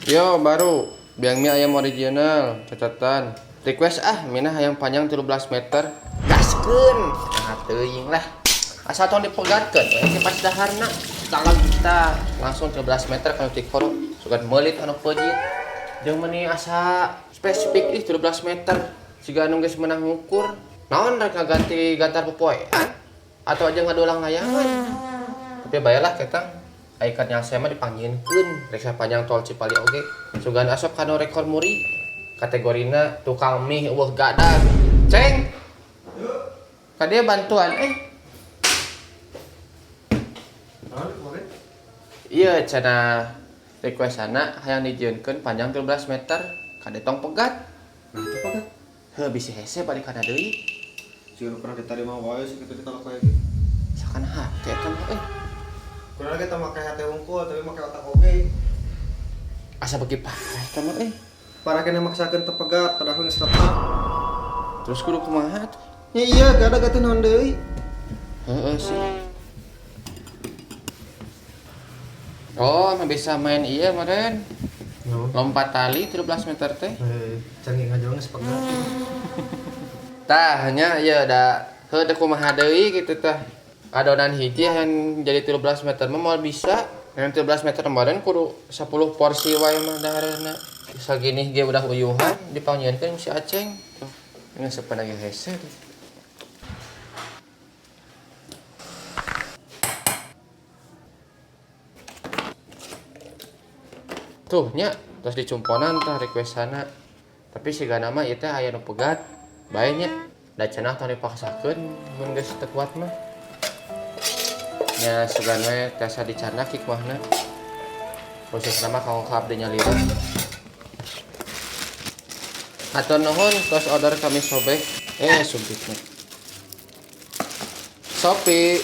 Yo baru biang mie ayam original catatan request ah mina hayang panjang 13 meter gaskeun nah teuing lah asal tong dipegatkeun we pas daharna dalam kita langsung 13 meter kana tikoro sugan meulit anu peujit jeung meuni asa spesifik ih 13 meter siga anu geus meunang ngukur naon rek ngaganti gantar popoean atau aja ngadulang layangan tapi bayalah ketang aikat nyalse mah dipanggieunkeun rek sapanjang tol Cipali oge sugan asup kana rekor muri kategorina tukang mie eueuh gadag ceng ka dieu bantuan iya cenah requestana hayang dijieunkeun panjang 13 meter kade tong pegat nah itu pegat heuh bisi hese balik kana deui sieun pernah diterima wae sih kitu kita kayak gitu sakana hate eta mah euy kurang kita make hate wungkul tapi make otak oge asa beuki parah eta mah euy parah kena maksakeun teu pegat padahal geus retak terus kudu kumaha atuh nya iya gada gatuh naon deui heeh sih oh mah bisa main iya meren no. Lompat tali 13 meter teh canggih ngajong geus pegat tah nya ieu da heuh teh kumaha deui kitu tah adonan hiji yang jadi 13 meter mah moal bisa yang 13 meter kemarin kudu 10 porsi wae mah dahareuna sagini ge udah uyuhan dipanggieunkeun si Aceng tuh ini sepan lagi hese tuh. Tuh nya terus dicumponan tah requestana tapi sigana mah ieu teh aya nu pegat bae nya da cenah tong dipaksakeun mun geus teu kuat mah nya sugan we tiasa dicandak hikmahna khususna mah kanggo ka abdi nyalira hatur nuhun tos order kami sobek sumpitna Sopi